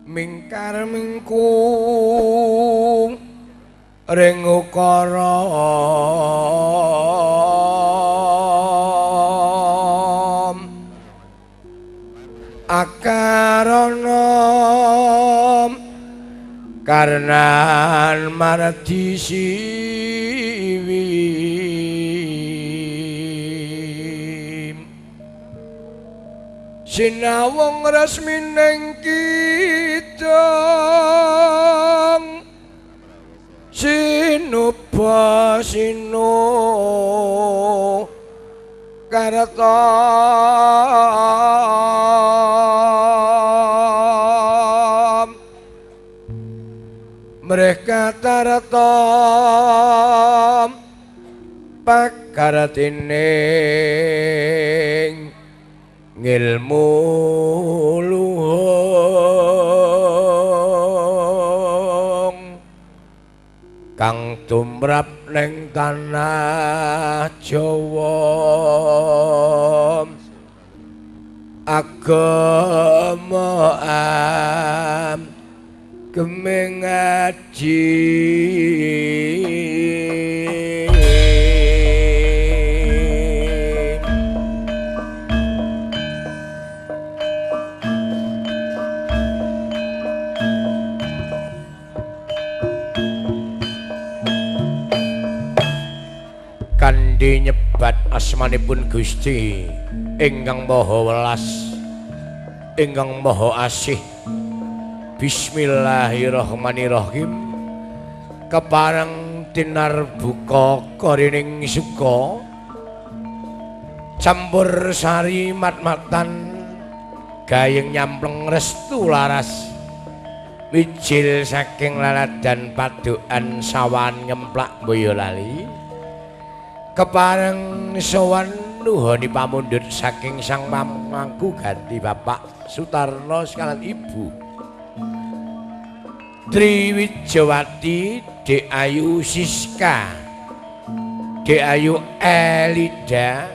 Mingkar mingkung ring ukara akarana karnan mardi siwi sinawung resmining kidung sinuba sinu karta mereka tarta pakartining ngilmu luhung kang tumrap ning tanah Jawa agama geming ngaji. Kandi nyebat asmanipun Gusti ingkang Maha Welas ingkang Maha Asih. Bismillahirrahmanirrahim. Kepareng tinarbuka korining suka campur sari mat-matan gayeng nyampleng restu laras wijil saking laladan padukan sawan ngemplak Boyolali. Kepareng sowan nuhoni pamundhut saking sang pamangku ganti Bapak Sutarno sekalian Ibu Triwijawati Dek Ayu Siska Dek Ayu Elida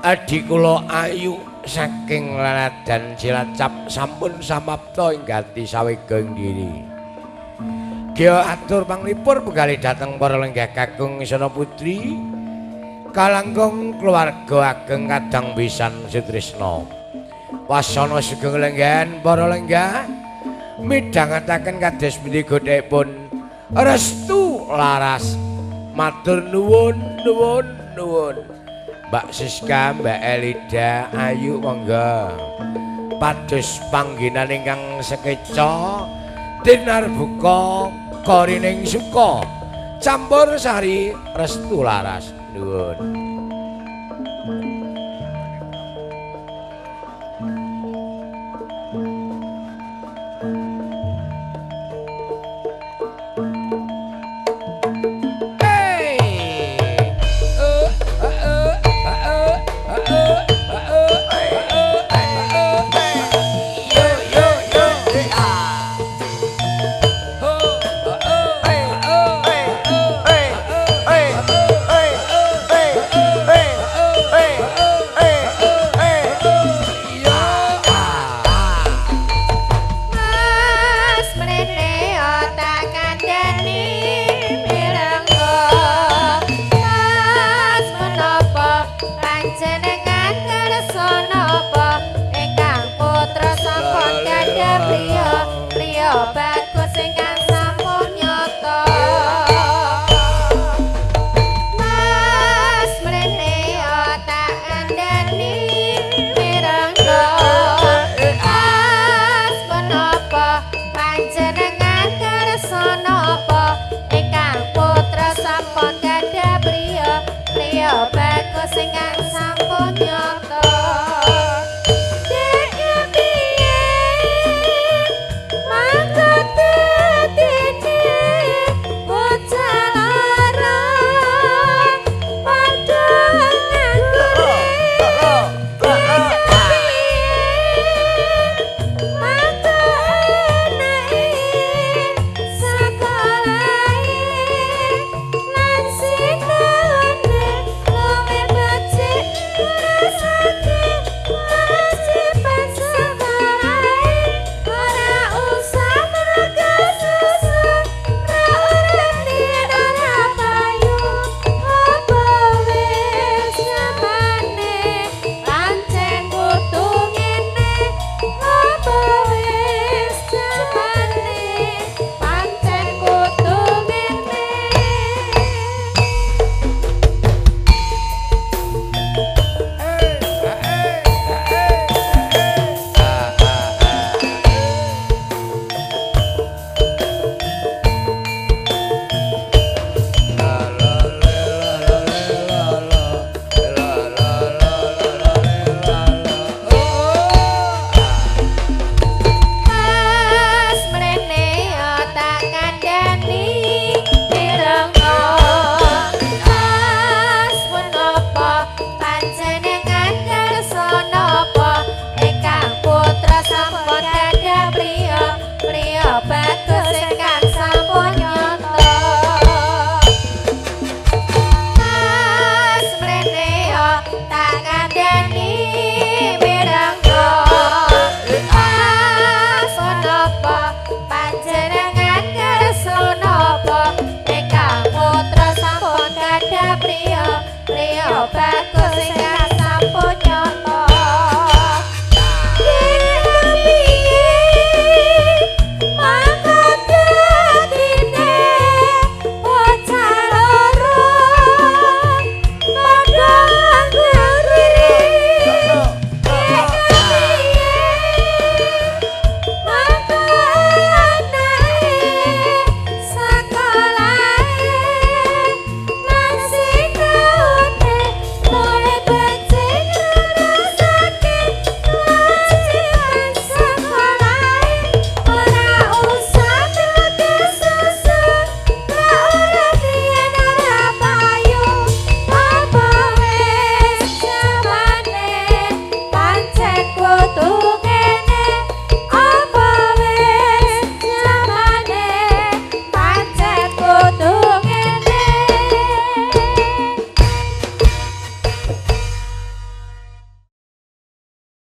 adi kula Ayu saking laladan Cilacap sampun samapta ing gati sawega ing diri. Gya atur panglipur penggalih dhateng para lenggah kakung Isana Putri kalangkung keluarga ageng kadang pisan Sutrisna. Wasana sugeng lenggahan para lenggah midhangetaken kados pundi godhekipun restu laras. Matur nuwun nuwun nuwun. Mbak Siska, Mbak Elida, Ayu monggo. Pados panggenan ingkang sekeca tinarbuka korining suka campur sari restu laras. Nuwun.